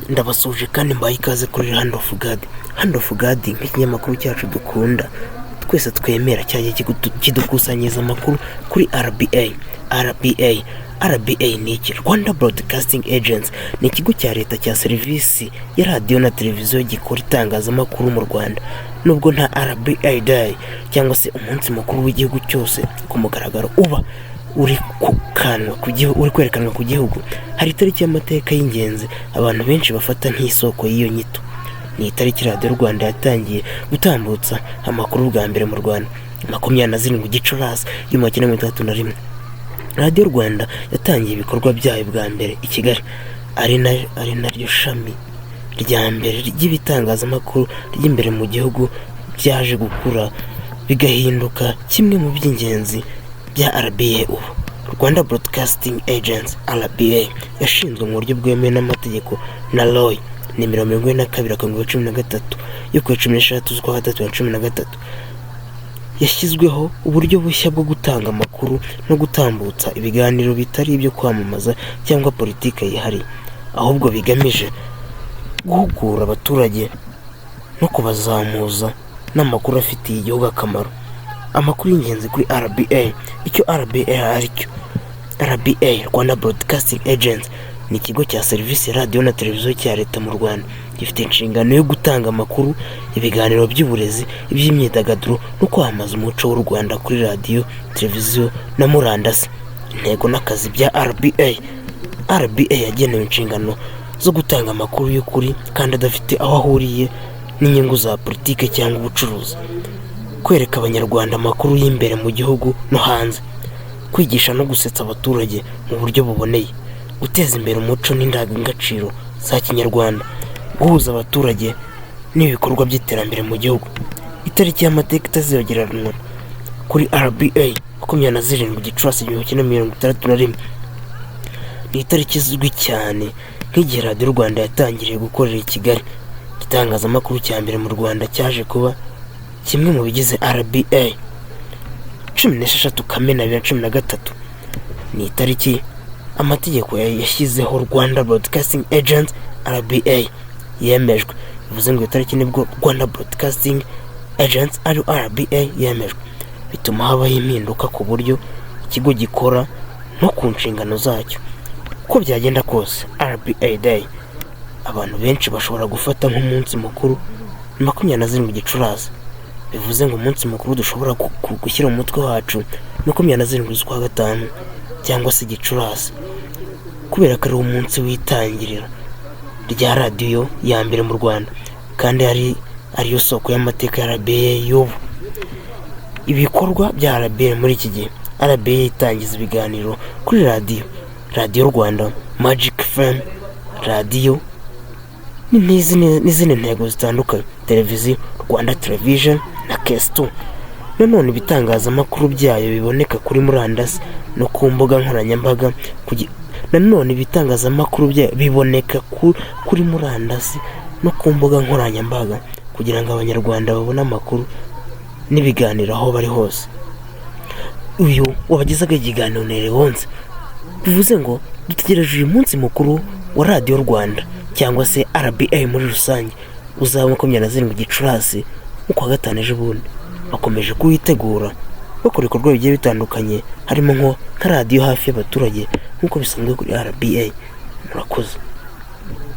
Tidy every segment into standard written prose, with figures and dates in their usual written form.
Ndabasuhuje kandi mbaye ikaze kuri Hand of God. Hand of God, nk'ikinyamakuru cyacu dukunda twese twemera, cyagiye kidukusanyiriza amakuru kuri RBA. RBA, RBA ni iki? Rwanda Broadcasting Agency ni ikigo cya leta cya serivisi ya radiyo na televiziyo gikora itangazamakuru mu Rwanda. Nubwo nta RBA Day cyangwa se umunsi mukuru w'igihugu cyose ku mugaragaro uba uri kukanwa ku gihugu, uri kwerekanwa ku gihugu, hari itariki y'amateka y'ingenzi abantu benshi bafata nk'isoko y'iyo nyito. Ni itariki Radiyo Rwanda yatangiye gutambutsa amakuru bwa mbere mu Rwanda, 27 Gicurasi 1961. Radiyo Rwanda yatangiye ibikorwa byayo bwa mbere i Kigali, ari naryo shami rya mbere ry'ibitangazamakuru ry'imbere mu gihugu byaje gukura bigahinduka kimwe mu by'ingenzi bya RBA ubu. Rwanda Broadcasting Agency, RBA, yashinzwe mu buryo bwemewe n'amategeko na LOI nimero 42/13 yo ku 16 z'ukwa gatatu 2013. Yashyizweho uburyo bushya bwo gutanga amakuru no gutambutsa ibiganiro bitari ibyo kwamamaza cyangwa politiki yihariye, ahubwo bigamije guhugura abaturage no kubazamuza n'amakuru afitiye igihugu akamaro. Amakuru y'ingenzi kuri RBA. Icyo RBA ari cyo: RBA, Rwanda Broadcasting Agency, ni ikigo cya serivisi ya radiyo na televiziyo cya leta mu Rwanda. Gifite inshingano yo gutanga amakuru, ibiganiro by'uburezi, iby'imyidagaduro no kwamamaza umuco w'u Rwanda kuri radiyo, televiziyo na murandasi. Intego n'akazi bya RBA: RBA yagenewe inshingano zo gutanga amakuru y'ukuri kandi adafite aho ahuriye n'inyungu za politiki cyangwa ubucuruzi, kwereka Abanyarwanda amakuru y'imbere mu gihugu no hanze, kwigisha no gusetsa abaturage mu buryo buboneye, guteza imbere umuco n'indangagaciro za kinyarwanda, guhuza abaturage n'ibikorwa by'iterambere mu gihugu. Itariki y'amateka itazibagiranwa kuri RBA, 27 Gicurasi 1961, ni itariki izwi cyane nk'igihe Radiyo Rwanda yatangiriye gukorera i Kigali, igitangazamakuru cya mbere mu Rwanda cyaje kuba kimwe mu bigize RBA. 16 Kamena 2013 ni itariki amategeko yashyizeho Rwanda Broadcasting Agency, RBA, yemejwe. Bivuze ngo iyo tariki nibwo Rwanda Broadcasting Agency, ari RBA, yemejwe, bituma habaho impinduka ku buryo ikigo gikora no ku nshingano zacyo. Uko byagenda kose, RBA Day abantu benshi bashobora gufata nk'umunsi mukuru ni 27 Gicurasi. Bivuze ngo umunsi mukuru dushobora gushyira mu mutwe wacu 27 z'ukwa gatanu cyangwa se Gicurasi, kubera ko ari umunsi w'itangiriro rya radiyo ya mbere mu Rwanda kandi ariyo soko y'amateka ya RBA y'ubu. Ibikorwa bya RBA muri iki gihe: RBA itangiza ibiganiro kuri radiyo, Radiyo Rwanda, Magic FM, radiyo n'izindi ntego zitandukanye, televiziyo, Rwanda Television na KS2. Nanone ibitangazamakuru byayo biboneka kuri murandasi no ku mbuga nkoranyambaga. Nanone ibitangazamakuru byayo biboneka kuri murandasi no ku mbuga nkoranyambaga kugira ngo Abanyarwanda babone amakuru n'ibiganiro aho bari hose. Uyu wabagezaga ikiganiro ni Leonce. Bivuze ngo dutegereje uyu munsi mukuru wa Radiyo Rwanda cyangwa se RBA muri rusange, uzaba 27 Gicurasi mu kwa gatanu ejo bundi. Bakomeje kuwitegura bakora ibikorwa bigiye bitandukanye, harimo nka radiyo hafi y'abaturage nk'uko bisanzwe kuri RBA. Murakoze.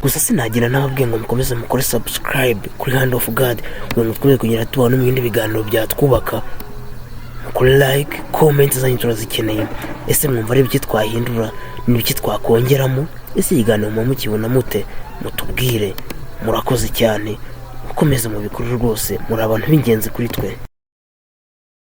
Gusa sinagira n'ababwiye ngo mukomeze mukore subscribe kuri Hand of God kugira ngo dukomeze kugenda tubona no mu bindi biganiro byatwubaka. Mukore like, comment zanyu turazikeneye. Ese mwumva ari ibiki twahindura? Ni ibiki twakongeramo? Ese ikiganiro muba mukibona mute? Mutubwire. Murakoze cyane, mukomeze mubikore rwose, muri abantu b'ingenzi kuri twe.